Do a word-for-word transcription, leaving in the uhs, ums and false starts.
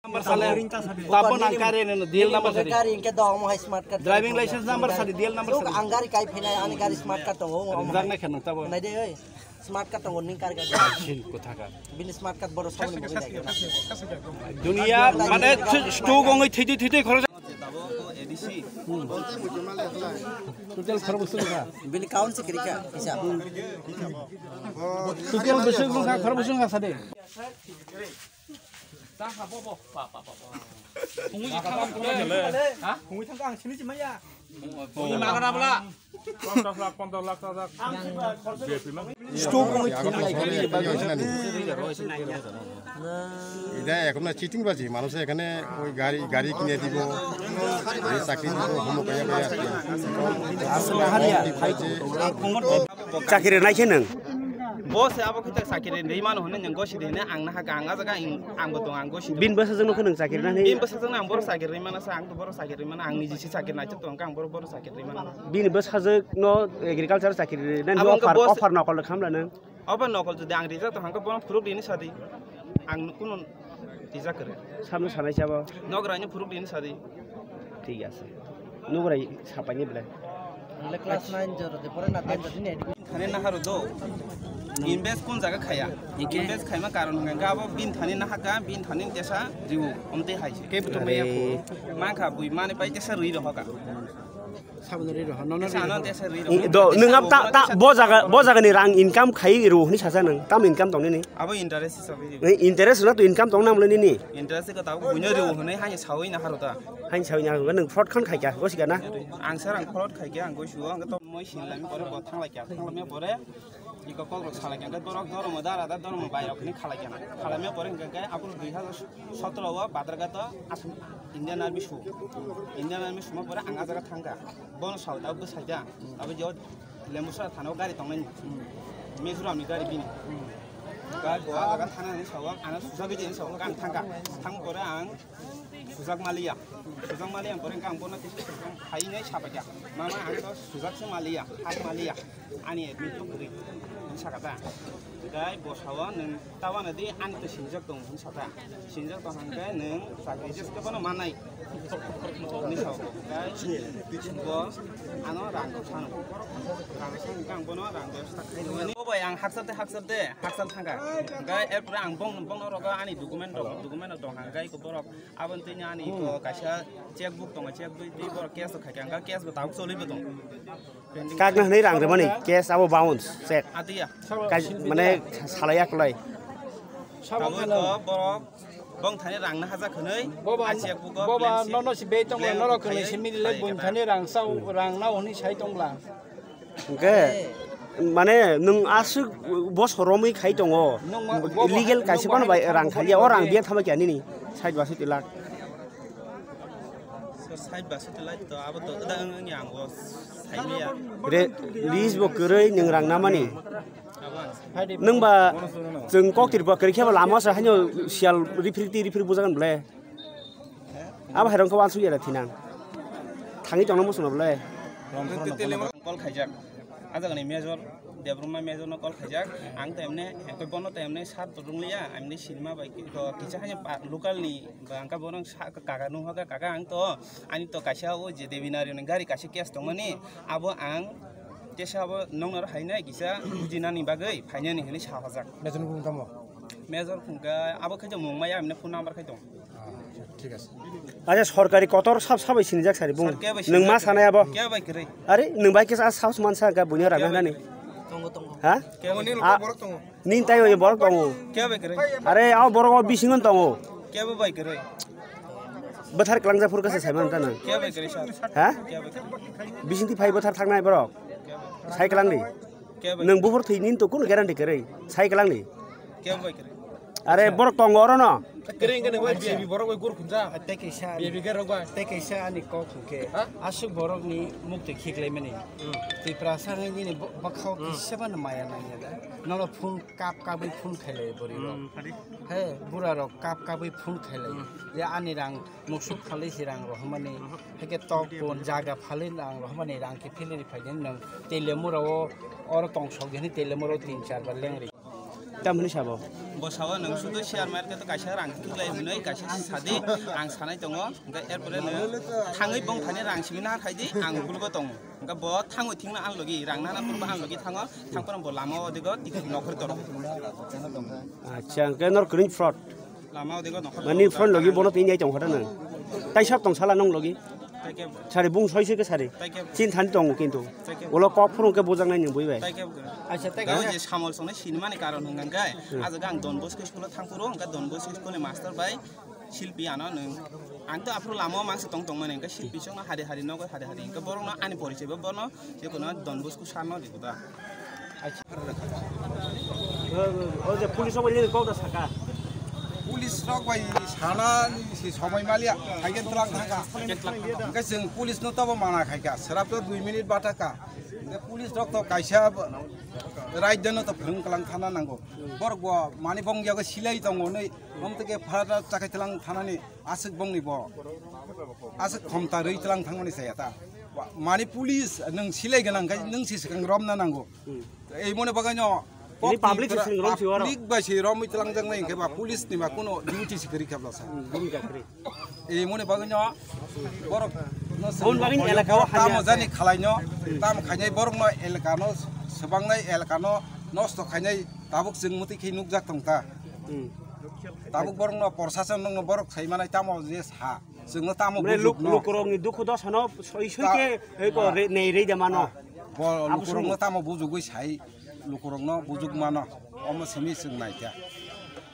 Number sale. Tabo nang kare ne D L number sadi. Kari inke do omo hai smart card. Driving license number sadi, D L number sadi. Ang gari kai phinai, ani gari smart card tongo, omo hai. Rijak nai khe nang tabo. Nai de, oi. Smart card tongo, ning kari kai. Sin kotha ka. Bini smart card boro saboni bini nai. Dunia mane stu gongoi thiti thiti khoro. Total khoro bwswk ka. Bini count se kiri ka, hisab. Total bwswk ka, khoro bwswk ka sadi. Stock wngwi thangwi lai khe. এটা এখন চিটিং বাজি, মানুষে এখানে ওই গাড়ি গাড়ি কিনে দিব, এই চাকরি দিব, অমুক হয়ে যাবে আর কি। Aswk haria. Chakiri nai khe nwng? Bo se abo khe chakiri rwi mano hwnwi nwng gosi de hwnwi ang nahakha, ang a jaga ang bo tong ang gosi. Bini bwsajwk no khe nwng chakiri nai? Bini bwsajwk no ang boro chakiri rwi mano sa, ang to boro chakiri rwi mano, ang niji se chakiri nai tong kha, ang boro boro chakiri rwi mano. Bini bwsajwk no agriculture chakiri nai offer offer nokol khamla nwng? Obo nokol jodi ang rijak tong hangkhe bono phuruk rini sadi. Ang kunu rijak kwrwi. Samno sanai sabo? Nograino phuruk rini sadi. Thik ase. Nograi sapaini belai. Class nine joro de pore na ten joro ni. Thani naharu do. Invest kun jaga khaya. Invest khaima karon hwnkhe abo bin thani nahaka, bin thani tesa riu. Omte hai. Kep to maya ko. Mankha bui mani pai tesa rui rohoka. Saboni rwi roho, nono rwi roho. Sano tesa rwi roho. Do, nwng abo ta, ta, bo jaga, bo jagani rang income khai rw hwnwi sacha nwng, tam income tong nini? Abo interest hisabe rwi. Nini interest na to income tong nang nini? Interest ko tabuk buino rw hwnwi haini sawi na haro ta. Haini sawi na haro, nwng fraud khan khai kha, gosi kana? Ang sir ang fraud khai kha, ang gosi o, ang to moi sinlami pore bo thanglai kha, thanglami pore. Iko kok rok salai kha, borok dormo dara da dormo bai rok ni khalai kha. Khalai me pore hwnkhe abul dui hazar sotro o Badar Ghat o Assam Indian Army su. Indian Army suma pore ang a jaga thangkha. Bono sao tabuk bwsai da. Tabuk je Lembusara thana o gari tongnai ni. Mizoram ni gari bini. Ga go a jaga thana ni sao ang ano susa bidi ni sao ang thangkha. Thang pore ang sujak maliya. Sujak maliya pore ang bono tisi sujak hai nai sabaikha. Mama ang to sujak se maliya, hak maliya. Ani admit to kwrwi, hwn saka ta. Gai bosao nwng tabana di ani to sinjak tong hwn saka. Sinjak tong hangke nwng chakri jes ke bono manai. Hwnwi sao. Gai bo ano rang rok sano. Rang rok sano hangke ang bono rang rok sak khai nani. O bai ang haksate haksate haksal thangka. Gai erpore ang bong bong no rogo ani document rok document rok tong hangke ko borok aboni twi ani ko kaisa checkbook tongo checkbook twi borok cash rok khai hangke cash bo tabuk choli bo tong. Kakna hwnwi rang rwmani, case abo bounce, check. Adiya. Kai, mane, salai ya kwlai. Tabuk to borok bong thani rang na hajak hwnwi, boba, a checkbook o boba, blank nono si bei tong, khaiwi norok hwnwi khaiwi simi le khaiwi bung kata. Thani rang sao, rang nao hwnwi sai tong bla. Hwnkhe, mane, nwng aswk bosor romwi khai tongo. Nwng ma, boba, legal nwng kaisa ma phano bai hai rang thangwi khaliya, o rang tongo. Biya thama kya nini, sait ba sait lakh. So, side by side light to abo to da ang ang yang bo sai ya. Re, list bo kwrwi nwng rang namani. Abo ang sai. Nwng ba chwng kok tir ba kwrwi khe ba lama sa hanyo sial riprik ti riprik bujagan ble. Abo hairong khe wansuk ya da thinang. Thangwi tongna muchungno ble. Call khaijak. Ajagani major, Debbarma major no call khaijak. Ang to emne, hengkoi bono to emne sat to rung liya, emne sinima bai ki-, to kisa hanya pa-, local ni ba angka bono sa-, kaka nung hoka, "Kaka, ang to, ani to kaisa o je Devinari ni gari kaisa case tongmani, abo ang tesa abo nongno hainai kisa bujinani bagwi phainani," hinwi sa hojak. Major ni bumung tamo? Major phungka, abo khe to mung maya, emne phone number khai tong. Thik ase. Acha sorkari kotor sab sabai sinijak sari bung. Sir, kebo sinijak. Nwng ma sanai abo? Kebo bai kwrwi? Are, nwng bai kisa saos mansa ga buino ragna nani. Tongo, tongo. Ha? Kebo tongo, ni borok tongo. Nin tai oi borok tongo. Kebo bai kwrwi? Are, ao borok o bisingon tongo. Kebo bai kwrwi? Bwthar kwlangja phuru kasa sai man tana. Kebo bai kwrwi, sir? Ha? Kebo bai kwrwi? Bisingtwi phai bwthar thangnai borok. Kebo bai kwrwi? Sai kwlangdi. Kebo bai kwrwi? Nwng buphur thwi nin to kunu guarantee kwrwi. Sai kwlangdi. Kebo bai kwrwi? Are borok tongo oro no. Kwrwi hwnkhe nwng bai B J P borok bai gur khunja. Tei kaisa, B J P khe rok bai. Tei kaisa ani kok hwnkhe, ha? Aswk borokni muktwi khiklaimani. Hmm. Tiprasa hwnwi nini bo-, bwkhao, hmm, kisa phano maya nangya da. Nono phone kap kapwi phone khailai bwrwi rok. Hmm, phari. He, bura rok kap kapwi phone khailai. Hmm. Je ani rang muksuk phalwi se rang rohormani. Hmm. Hake tok pon jaga phalwi rang rohormani rang khe philiri phaidi nwng Telemura o oro tong sok di hwnwi Telemura o tin char bar lengri. Tamoni sabo. Bo sao nwng sudu share market o kaisa rang kiklai hwnwi kaisa sadi ang sanai tongo. Hwnkhe erpore nwng thangwi bongthani rang simi na khaidi ang gulgo tongo. Hwnkhe bo thangwi thikno ang logi rang nana phuru bo ang logi thango. Thangphuru bo lama o digo ticket nokhor toro. Acha, hwnkhe nor kwrwini fraud? Lama o digo nokhor Mani toro. Fraud logi bono tini jai tong hoda nang. Tai sab tong sala nong logi. Sari bung soi se ke sari. Chin thani tongo kintu. Ulo kok phuru ke bujang nai nung bui bai. Acha, tai o je samol songnai sinimani karon hwnka hwnkhe, hmm, ajaga ang Don Bosco school o thangphuru, hwnkhe Don Bosco school ni master bai silpi ano nwng. Ang to aphuru lama o mangsa tong tongmani, hwnkhe silpi songno hari hari nogo hari hari, hwnkhe borokno ani porichoi bo bono, je kono Don Bosco sir no rikha da. O je police rok bai nini kok da saka. Police rok bai sana si somoi maliya, haiken tlang thangka. Hwnkhe chwng police no tobo mana khaika, srap to dui minute bata ka. Hwnkhe police rok to kaisa raida no to phwrwng kwlang thana nango. Borok bo mani bong yago silai tongo nai, mom teke phara chakai tlang thanani aswk bongni bo. Aswk khomta rwi tlang thangmani saya ta. Mani police nwng silai gwnang khai nwng si swkang romna nango. Hmm. Ei mone bagwi no ini public se sing rom si oro. Public bai se romwi tlang jang nai hwnkhe ba police ni ba kuno duty se kwrwi kha bwlasa. Hmm, bini jakri. Ei mone bagwi no borok no Boni bagwi ni elaka o tamo hamya jani se. Khalai no, hmm, tamo khainai borok no elaka no swbangnai elaka no nosto khainai tabuk chwng muti khe nukjak tong ta. Hmm. Tabuk borok no prosason no borok sai manai tamo je sa. Chwngno tamo bujukno. Lukurokni dukhu dosano soi soi khe eko nei rei de mano. Bo lukurokno tamo bujugwi sai, lukurokno bujuk mano. Omo simi chwng naikha.